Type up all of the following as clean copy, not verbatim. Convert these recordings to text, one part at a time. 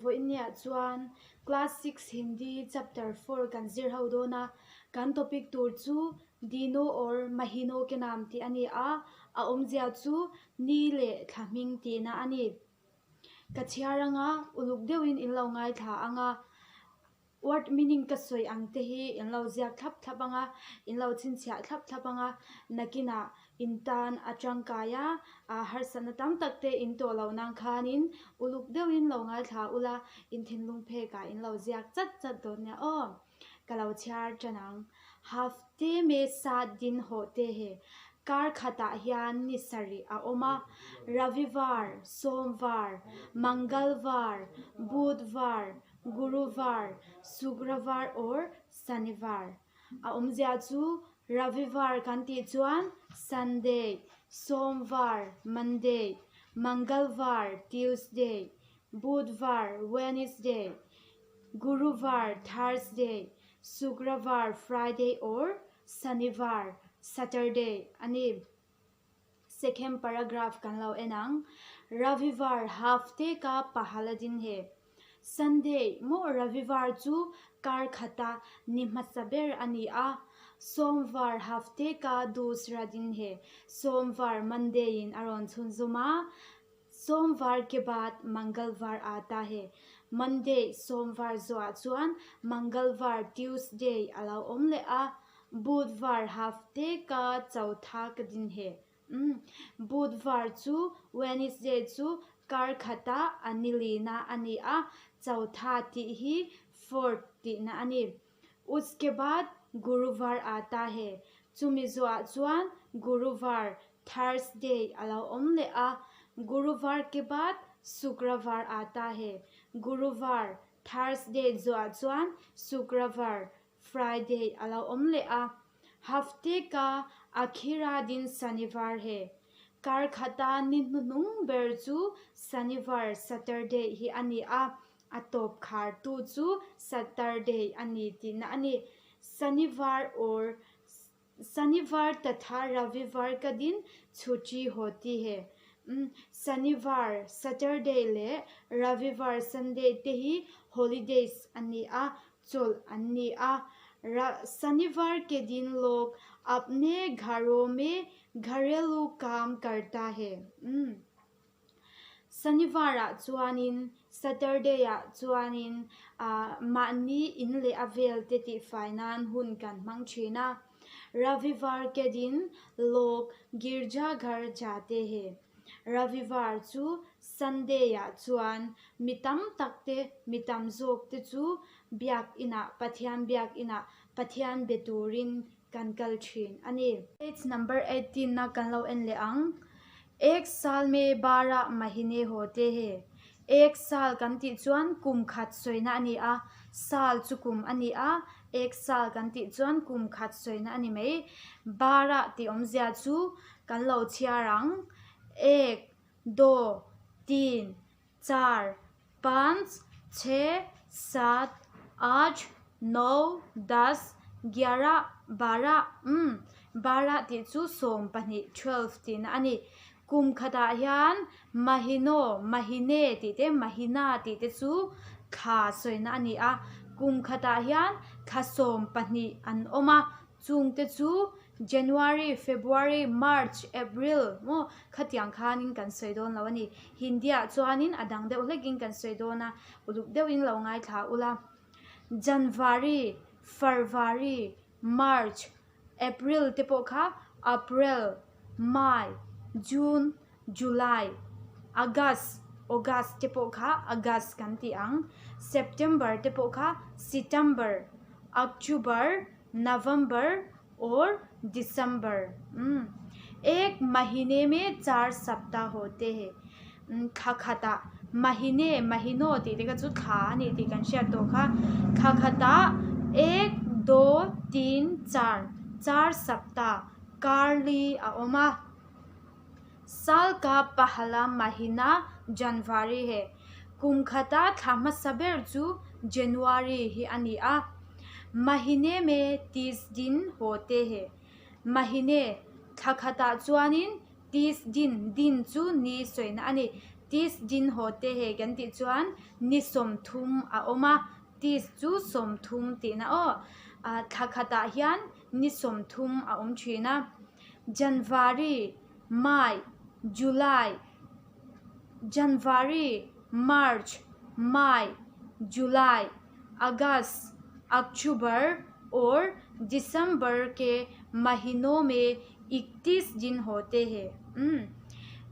Vawiinniah chuan Class 6 Hindi Chapter 4 kan zir ho dawn a, kan topic tur chu Dino or Mahino ke naam tih a ni a, a awmzia chu ni leh thla hming tihna a ni. Ka chhiar anga uluk deuhin in lo ngaithla ang a, Word meaning ka sawi ang te hi in lo ziak thlap thlap ang a, in lo chhinchhiah thlap thlap ang a, nakinah in tan a tangkai a, harsatna tam tak te in tawh loh nan khanin uluk deuhin lo ngaithla ula, in thinlung phekah in lo ziak chat chat dawn nia aw. Ka lo chhiar tan ang. Hafte me saat din hawh te he. Kar khatah hian ni sarih a awm a, Ravivar, Somvar, Mangalvar, Budhvar, Guruvar, Sukravar or Sanivar. A awmzia chu Ravivar kan tih chuan Sunday, Somvar, Monday, Mangalvar, Tuesday, Budhvar, Wednesday, Guruvar, Thursday, Sukravar, Friday or Sanivar, Saturday, a ni. Second paragraph kan lo en ang. Ravivar hafte ka pahala din he. Sunday maw Ravivar chu kar khata ni hmasa ber a ni a. Somvar hafte ka dusra din he. Somvar Monday in a rawn chhunzawm a. Somvar ke baad Mangalvar aata he. Monday Somvar zawhah chuan Mangalvar Tuesday a lo awm leh a. Budhvar hafte ka chautha ka din he. Umm. Budhvar chu Wednesday chu kar khata a nilina a ni a, chautha tih hi fourth tihna a ni. Uske baad Guruvar aata he. Chumi zawhah chuan Guruvar, Thursday, a lo awm leh a. Guruvar ke baad Sukravar aata he. Guruvar, Thursday, zawhah chuan Sukravar, Friday a lo awm leh a, Hafte ka akhira din Sanivar he. Kar khata ni hnuhnung ber chu Sanivar, Saturday, hi a ni a, a tawp khartu chu Saturday a ni tihna a ni. Sanivar or Sanivar tatha Ravivar ka din chhuti hoti he. Sanivar, Saturday, leh Ravivar, Sunday, te hi holidays a ni a, chawlh an ni a. Sanivar ke din log apne gharo me gharelu kaam karta he. Sanivar ah chuanin Saturday ah chuanin mahni in leh a vel te tihfai nan hun kan hmang thin a. Ravivar ke din log girja ghar jate he. Ravivar chu Sunday ah chuan mi tam tak te, mi tam zawk te chu biakinah, Pathian biakinah Pathian be turin kan kal thin a ni. Page number 18 na kan lo en leh ang. Ek saal me bara mahine ho te he. Ek saal kan tih chuan kum khat sawina a ni a, saal chu kum a ni a, ek saal kan tih chuan kum khat sawina a ni mai. Bara tih awmzia chu kan lo chhiar ang, ek, do, tin, char, panch, chhe, sat, aath, no, das, gyarah, barah, umm, barah tih chu 12, 12 tihna a ni. Kum khatah hian mahino, mahine tih te, mahina tih te chu thla sawina a ni a. Kum khatah hian thla 12 an awm a, Chungte chu January, February, March, April maw khatiang khanin kan sawi dawn lo a ni. Hindi-ah chuanin a dang deuh hlekin kan sawi dawn a, uluk deuhin lo ngaithla ula. Janvari, Farvari, March, April te pawh kha April, May, June, July, August, August te pawh kha August kan ti ang, September te pawh kha Sitamber, October, November or December. Umm Ek mahine me char saptah hote hai. Umm Thla khatah mahine, mahino tih te kha chu thla a ni tih kan hriat tawh kha. Thla khatah ek, do, tin, char, char saptah, karli a awm a. Saal ka pahala mahina Janvari he. Kum khata thla hmasa ber chu January hi a ni a. Mahine me tis din haw te he. Mahine, thla khatah chuanin tis din, din chu ni sawina a ni. Tis din hote he kan tih chuan ni 30 a awm a, tis chu 30 tihna aw. Thla khatah hian ni 30 a awm thin a. Janvari, May, July, Janvari, March, May, July, August, October aur December ke mahino mein 31 din hote he. Umm.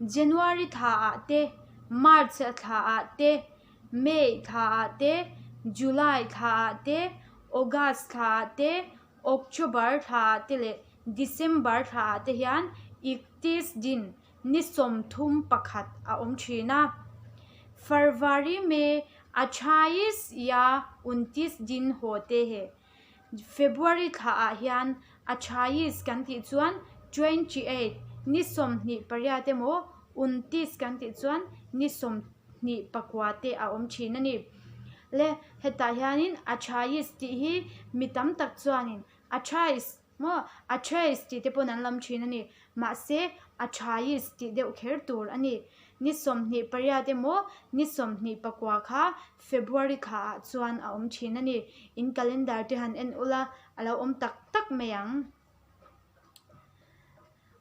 January thla ah te, March thla ah te, May thla ah te, July thla ah te, August thla ah te, October thla ah te leh December thla ah te hian 31 din ni 31 a awm thin a. Farvari mein 28 ya 29 din hote he. February thla ah hian 28 kan tih chuan 28 ni 28 emaw 29 kan tih chuan ni 29 te a awm thin a ni. Le hetah hianin 28 tih hi mi tam tak chuanin 28 Maw? A trace tih te pawn an lam thin a ni. Mahse, a thais tih deuh kher tur a ni. Ni 28 emaw, ni 24 kha February thla ah chuan a awm thin a ni. In calendar te han en ula, a lo awm tak tak mai ang.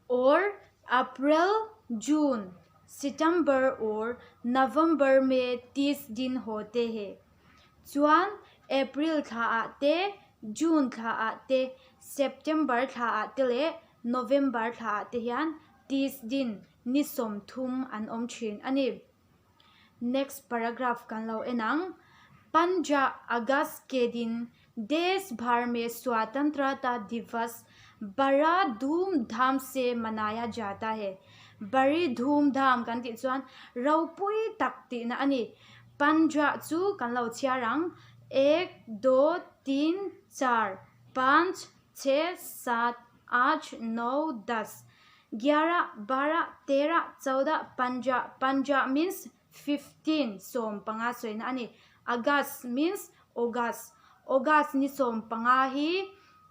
Or, April, June, September or November mein 30 din hote hai. Chuan April thla ah te, June thla ah te, September thla ah te leh November thla ah te hian tis din ni 30 an awm thin a ni. Next paragraph kan lo en ang. Panja August ke din Desh bhar mein Swatantrata Divas bara dhoom dham se manaya jata hai. Bari dhoom dham kan tih chuan ropui tak tihna a ni. Panjah chu kan lo chhiar ang, ek, do, tin, char, panch, chhe, sat, ach, no, das, gyara, bara, tera, chauda, panjah, panjah means 15, 15 sawina a ni. August means August, August ni 15 hi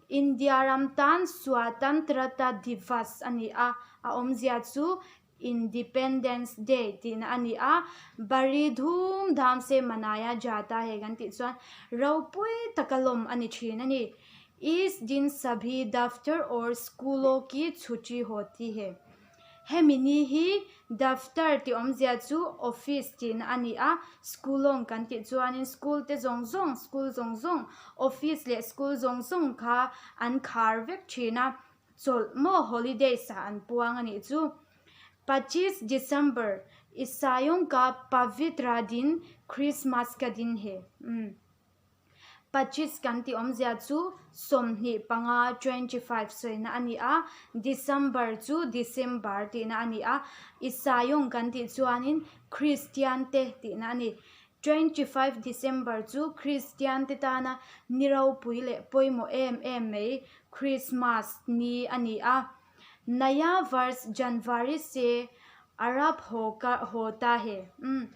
India ram tan Swatantrata Divas a ni a, a awmzia chu Independence Day tihna a ni a, Bari dhum dham se manaya jata hai kan tih chuan ropui taka lawm a ni thin a ni. Is din sabhi daftar aur schoolo ki chhuti hoti hai. Hemi ni hi daftar tih awmzia chu office tihna a ni a, schoolong kan tih chuanin school te zawng zawng, school zawng zawng, office leh school zawng zawng kha an khar vek thin a, chawlh maw holidays ah an puang a nih chu. Pachis December, Isaiong ka pavitra din Christmas ka din he. Umm. Pachis kan tih awmzia chu 25, 25 sawina a ni a, December chu December tihna a ni a, Isaiong kan tih chuanin Christian te tihna a ni. 25 December chu Christian te tana ni ropui leh pawimawh em em mai Christmas ni a ni a. Naya Varsh Janvari se Arab haw ka haw ta he. Umm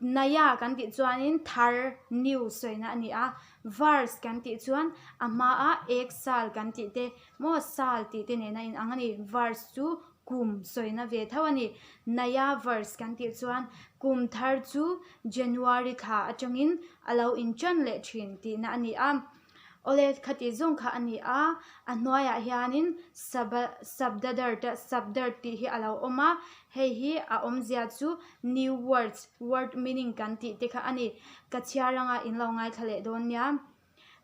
Naya kan tih chuanin thar, new, sawina a ni a. Varsh kan tih chuan a hmaa ek sal kan tih te maw sal tih te nena inang a ni. Varsh chu kum sawina ve tho a ni. Naya Varsh kan tih chuan kum thar chu January thla atangin a lo intan leh thin tihna a ni a. Awle khati zawng kha a ni a, a hnuaiah hianin Sabdadart Sabdart tih hi a lo awm a, hei hi a awmzia chu new words, word meaning kan tih te kha a ni. Ka chhiar anga in lo ngaithla leh dawn nia.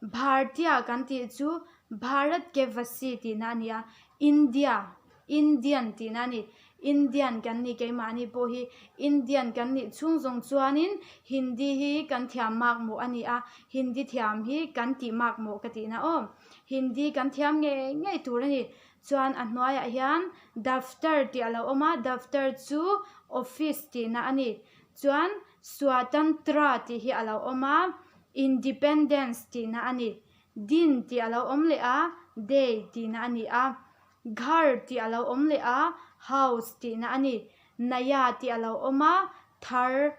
Bhartiya kan tih chu Bharat ke vasi tihna a ni a, India, Indian tihna a ni. Indian kan ni keimahni pawh hi Indian kan nih chhung zawng chuanin Hindi hi kan thiam mak mawh a ni a, Hindi thiam hi kan tih mak mawh ka tihna aw. Hindi kan thiam ngei ngei tur a ni. Chuan a hnuaiah hian daftar tih a lo awm a, daftar chu office tihna a ni. Chuan Swatantra tih hi a lo awm a, Independence tihna a ni. Din tih a lo awm leh a, day tihna a ni a. Ghar tih a lo awm leh a, house tihna a ni. Naya tih a lo awm a, thar,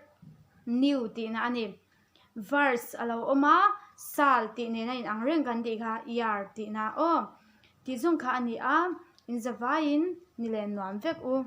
new tihna a ni. Verse a lo awm a, sal tih nena inang reng kan tih kha year tihna aw. Tih zawng kha a ni a, inzavaiin ni len nuam vek u.